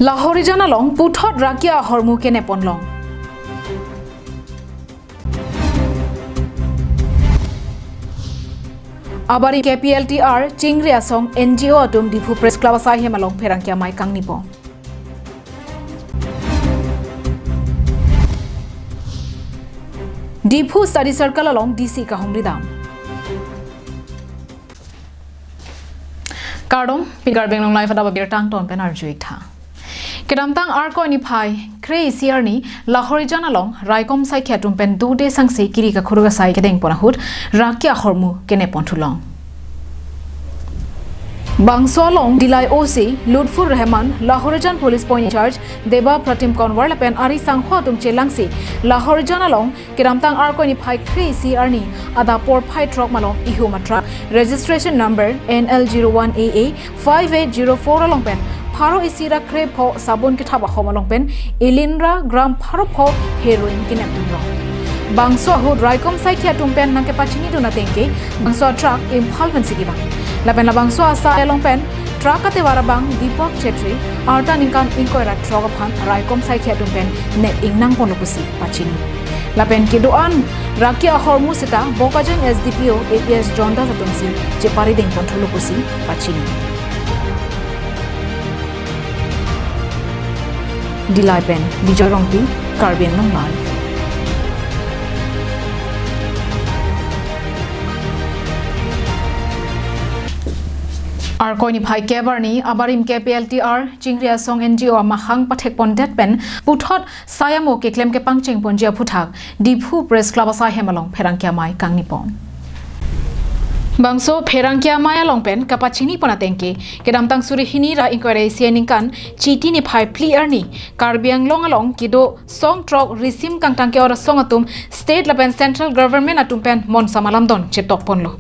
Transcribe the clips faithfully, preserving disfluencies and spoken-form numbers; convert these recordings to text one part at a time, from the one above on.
Lahorijan along puthot rakia ahormu kenep ponlong. Abarim K P L T R Chingri Asong N G O atum Diphu Press Club asai hem along pherangke amei kangni pon. Diphu Study Circle along D C kahumri dam. Kardom, pini Karbi Anglong Live adap abirta angton pen arju-ik tha. Kedamtang Arkoi niphai kre-isi arni Lahorijan along raikom saikhi atum pen dode sangse kiri kakhuruk asai kedeng pon ahut rakia ahormu kenep pon thulong. Bangso along Dillai O C Lutfur Rahman, Lahorijan Police Point in-charge Deba Pratim Konwar lapen ari sangho atum chelangsi Lahorijan along kedamtang Arkoi niphai kre-isi arni adap porphai throk malom ihum a-truck registration number N L zero one A A five eight zero four along pen pharo isi ra krepho sabun kethap ahom along pen elin ra gram pharo pho heroin kenep dunlong. Bangso ahut raikom saikhi atum pen nangkepachinidun ateng ke bangso a-truck Imphal pensi kevang. Lapen labangso asai along pen truck atevar abang Deepak Chetri, arta ningkan ingkoi ra throk aphan raikom saikhi atum pen nep ingnang ponlo pusi pachini. Lapen kedo-an rakia ahormu seta Bokajan S D P O A P S John Das atumsi chepari deng pon thulo pusi pachini. Dillai pen Bijoy Rongpi, Karbi Anglong Live. Arkoi niphai kep arni Abarim K P L T R Chingri Asong N G O amahang pathek pondet pen puthot sai amo keklem kepangcheng ponji aphuthak Diphu Press Club asai hem along pherangke amei kangni pon. Bangso pherangke amei along pen kapachini pon ateng ke kedamtang suri hini ra ingkoi ra isi aningkan Chiti niphai phli arni Karbi Anglong along kedo song throk risim kangtang ke-ot asong atum state lapen central government atum pen monsam alamdon chetok ponlo.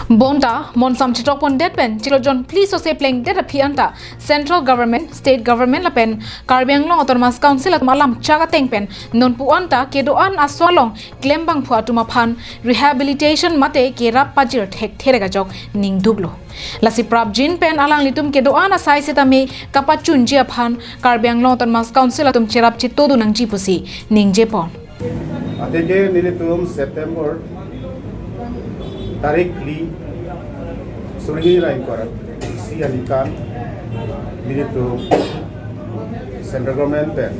Bonta monsam chetok pondet pen chiklo jon phli sose plengdet aphi anta central government, state government lapen Karbi Anglong Autonomous Council atum alam chak ateng pen nonpu anta kedo-an asong along klembangphu atum aphan rehabilitation mate kerap pajir thekthe ajok ningduklo. Lasi prapjin pen alanglitum kedo-an asai setame kapachunji aphan Karbi Anglong Autonomous Council atum cherap chetodun nangji pusi ningje pon. Athe ke nelitum September tarik phli suri hini ra ingkoi ra isi aningkan nelitum central government pen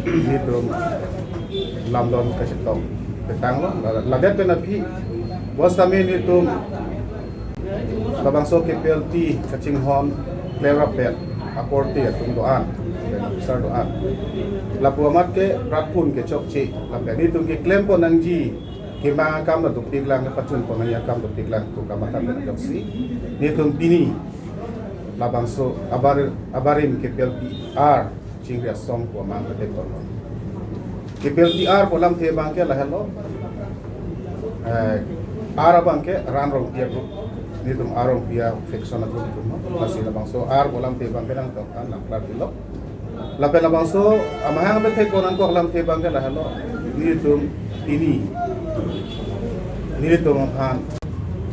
nelitum lamdon kachetok petanglo. La, ladet pen aphi bos tame nelitum labangso K P L T kachinghon klemrap pen akorte atum do-an, pen officer do-an. Lapu amat ke pratpun kechokche, lapen nelitum keklem pon nangji kemang akam ta dopiklang, kepachun pon nangji akam dopiklang, pu kamatha pen ajoksi nelitum pini labangso Abar-, Abarim K P L T R Chingri Asong pu amahang pathek ponlo. K P L T R pu alamthe abang ke lahelo. Eh, R abang ke Ran Rongpi a-group. Nelitum R Rongpi a-faction a-group atumlo. Lasi labangso R pu alamthe abang ke nangtoktan nangklarpilo. Lapen labangso amahang pathek pon nangkok alamthe abang ke lahelo. Nelitum pini nelitum aphan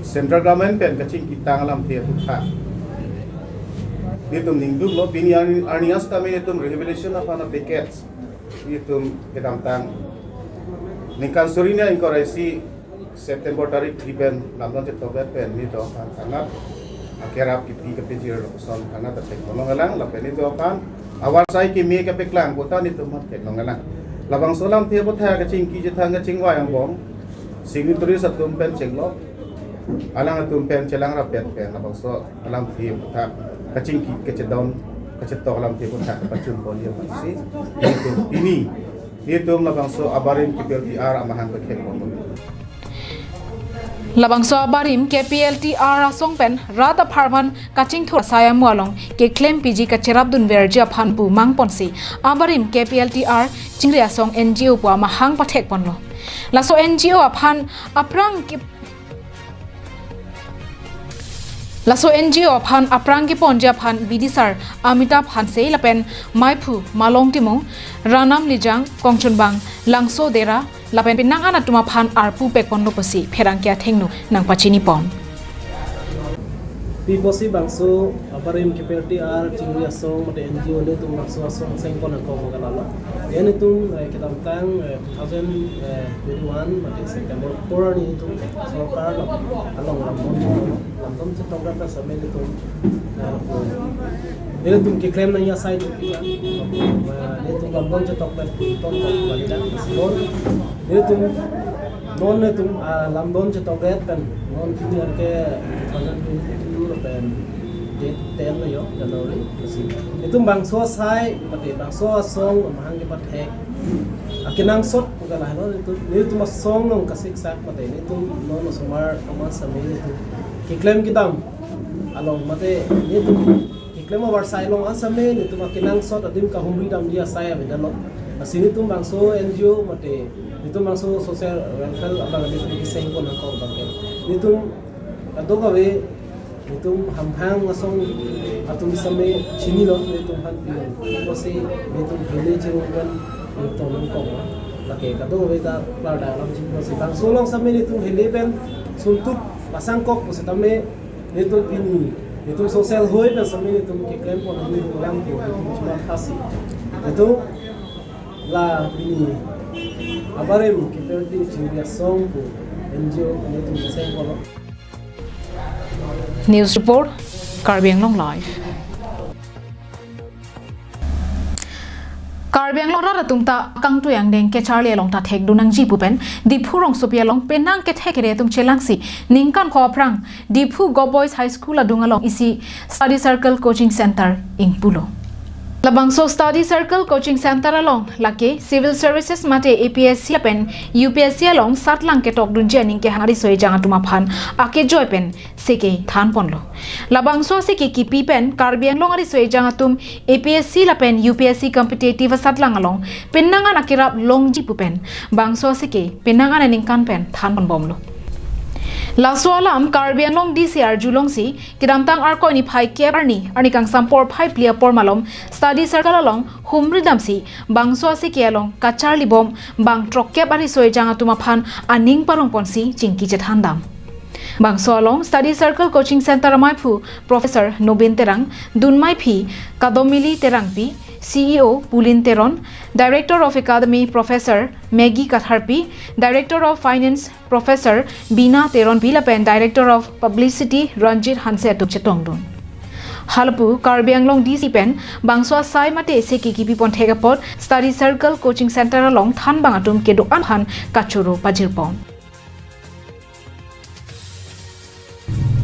central government pen kachingkitang alamthe aphuthak nelitum ningduklo. Pini arni, arni setame nelitum rehabilitation aphan a-package nelitum kedamtang ningkan suri hini ingkoi ra isi September tarik phli pen lamdon chetokdet pen nelitum aphan anat akerap kipi kapejir lapuson anat athek ponlongelang, lapen nelitum aphan avarsai keme kapeklang puta nelitum aphan theklongelang. Labangso alamthe aphuthak kachingki chethang kachingvai angbong signatories atum pen chenglok, alangtum pen chelang rapet pen labangso alamthe aphuthak kachingki kachedon kachetok alamthe aphuthak pachun ponji aphansi nelitum pini nelitum labangso Abarim K P L T R amahang pathek ponlo. Labangso Abarim K P L T R asong pen rat apharman kachingthur asai amo along keklem piji kacherapdun verji aphan pu mang ponsi Abarim K P L T R Chingri Asong N G O pu amahang pathek ponlo. Laso N G O aphan aphrang ke Laso N G O aphan aphrang keponji aphan bidisar Amitabh Hanse lapen maiphu Malong Timung, Ranam Lijang, Kongchunbang Langso Dera lapen penang an atum aphan arpu pek ponlo pusi pherangke athengno nangpachini pon. Pi pusi bangso Abarim kepirti ar chingri asong mate N G O nelitum bangso asong sengkon angkong magalalo. Nelitum, eh, kedamtang, eh, two thousand twenty-one mate September four arni nelitum sorkar along, along lamdon, lamdon chetokdet asai nelitum, eh, nelitum keklem nangji asai nelitum, eh, nelitum lamdon chetokdet pu ton kok balidan ason. Nelitum non nelitum, ah, lamdon chetokdet pen non pini anke two thousand twenty-two pen date ten lo yo, January, lasi nelitum bangso asai mate bangso asong mahang kepathek akenangsot pu kalahelo nelitum, nelitum asong along kasiksak mate nelitum non osomar amat sitame nelitum keklem kedam along mate nelitum keklem abar asai along an sitame nelitum akenangsot adim kahumri damji asai avedetlo. Lasi nelitum bangso N G O mate nelitum bangso social welfare abang nelitum kesengkon angkong abangke nelitum kadokave nelitum hamphang asong atum sitame chinilo, nelitum aphan pi pusi nelitum hele chirung pen nelitum angkong. Lake kadokave ta klardak alam chini pusi bangso along sitame nelitum hele pen suntup pasang kok pusitame nelitum pini nelitum social hoi pen sitame nelitum keklempon nelitum langpo nelitum chuma thasi. Nelitum la pini abarim kepirti chingri asong pu N G O nelitum sengkon lo. News report, Karbi Anglong Live. Karbi Anglong rat atum ta kangtui angdeng kacharli along ta thekdun nangji pu pen Diphu rongsopi along penang kethek kere atum chelangsi ningkan pho aphrang Diphu Govt Boys High School adung along isi Study Circle Coaching Center ingpulo. Labangso Study Circle Coaching Center along lake Civil Services mate A P S C pen U P S C along satlang ketokdunji aning kehang ariso ejang atum aphan akejoi pen seke thanponlo. Labangso seke kipi pen Karbi Anglong ariso ejang atum A P S C lapen U P S C competitive asatlang along penang an akerap longji pu pen bangso seke penang an aningkan pen thanponbomlo. Laso alam Karbi Anglong D C arjulongsi kedamtang Arkoi niphai kep arni, arni kangsam porphai phli apor malom Study Circle along humri damsi bangso seke along kacharlibom bang throkkep ariso ejang atum aphan aning parongponsi chingki chethandam. Bangso along Study Circle Coaching Center amaiphu Professor Nobin Terang, dunmaiphi Kadomili Terangpi, C E O Pulin Teron, Director of Academy Professor Maggie Katharpi, Director of Finance Professor Bina Teronpi lapen Director of Publicity Ranjit Hanse atum chetongdun. Halapu Karbi Anglong D C pen bangso asai mate seke kipipon thek apot Study Circle Coaching Center along thanbang atum kedo-an aphan kachoro pajirpon.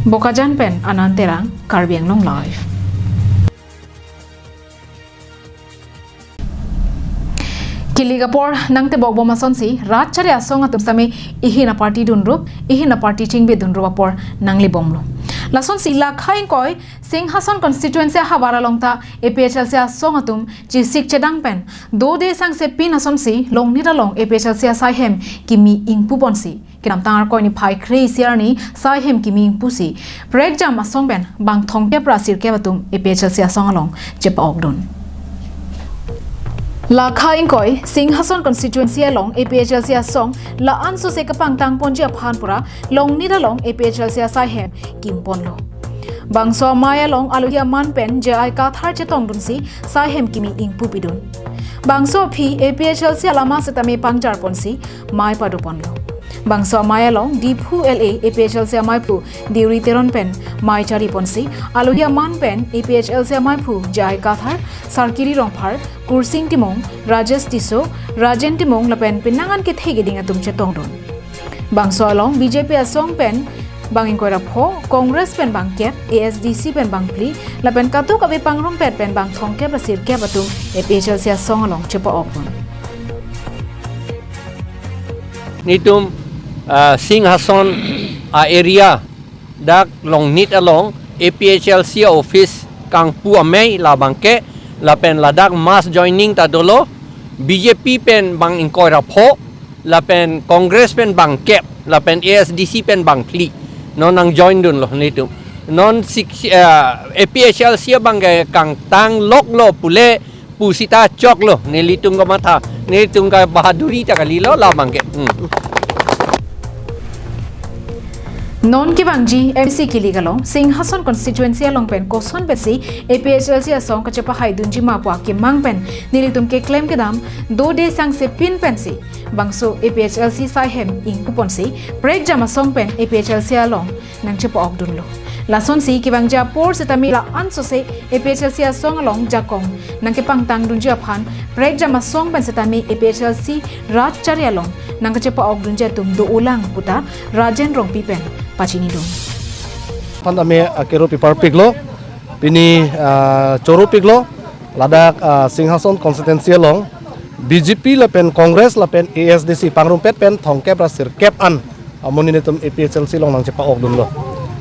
Bokajan pen Anand Terang, Karbi Anglong Live. Kilik apor nangtebokbom asonsi rat chari asong atum sitame ihin aparty dunrup, ihin aparty chingbe dunrup apor nanglibomlo. Lasonsi Lakha ingkoi Singhason constituency ahavar along ta A P H L C asong atum chisik chedang pen dode sangse pin asonsi Longnit along A P H L C asai hem kimi ingpuponsi kedamtang Arkoi niphai kre-isi arni sai hem kimi ingpusi prekjam asong pen bang thomkep ra sirkep atum A P H L C asong along chepa-okdun. Lakha ingkoi Singhason constituency along A P H L C asong la-an sose kapangtangponji aphan pura Longnit along A P H L C asai hem kimponlo. Bangso amei along alohi aman pen J I Kathar chetongdunsi sai hem kimi ingpupidun. Bangso aphi A P H L C alama sitame pangjarponsi mei padoponlo. Bangso amei along Diphu L A A P H L C amaiphu Deuri Teron pen mei chariponsi alohi aman pen A P H L C amaiphu J I Kathar, Sarkiri Rongphar, Kursing Timung, Rajesh Tisso, Rajen Timung lapen penang an kethe keding atum chetongdun. Bangso along B J P asong pen bang ingkoi ra pho, Congress pen bang kep, A S D C pen bang phli lapen kadokave pangrumpet pen bang thomkep ra sirkep atum A P H L C asong along chepa-okdun. Nelitum, ah, Singhason a-area dak Longnit along A P H L C office kangpu amei labangke lapen ladak mass joining ta dolo, B J P pen bang ingkoi ra pho lapen Congress pen bang kep lapen A S D C pen bang phli. Non nangjoindunlo nelitum. Non six, ah, A P H L C abangke kangtangloklo pule pu sita choklo, nelitum kamatha, nelitum kabahaduri ta kalilo labangke. Hmm. Non kevangji M C kilik along Singhason constituency along pen koson pensi A P H L C asong kachepahaidunji ma pu akemang pen nelitum keklem kedam dode sangse pin pensi bangso A P H L C sai hem ingkuponsi prekjam asong pen A P H L C along nangchepa-okdunlo. Lasonsi kevangji apor setame la-an sose A P H L C asong along jakong nangkepangtangdunji aphan prekjam asong pen setame A P H L C rat chari along nangkachepa-okdunji atum do-olang puta Rajen Rongpi pen pachinidun. Phan tame akero piparpiklo, pini ah, choropiklo, ladak ah, Singhason constituency along B J P lapen Congress lapen A S D C pangrumpet pen thomkep ra sirkep an amonit netum A P H L C along nangchepa-okdunlo.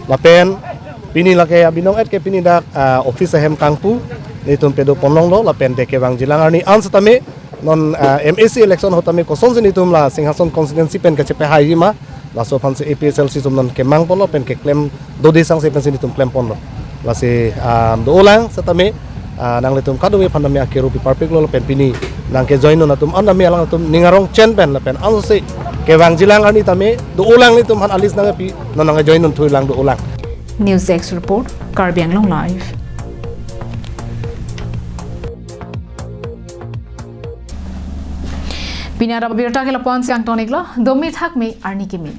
Lapen pini lake abinong et ke pini dak ah, office ahem kangpu netum pedo ponlonglo lapen de kevangjilang arni an setame non ah, M A C election ahut tame kosonsi netum la Singhason constituency pen kachepahaiji ma, laso aphansi A P H L C atum non kemangponlo pen keklem dode sangse pensi netum klemponlo. Lasi ah, do-olang setame ah, nanglitum kadokave aphan tame akero piparpiklo pen pini nangkejoindun atum an tame alanglitum ning arong chen pen lapen ansose kevangjilang arni tame do-olang netum aphan a-list nangkepi, non nangkejoindun thulang do-olang. News Desk Report, Karbi Anglong Live. Pini adap abirta ke lapu-ansi kangton-iklo, domi thakmi arni kimi.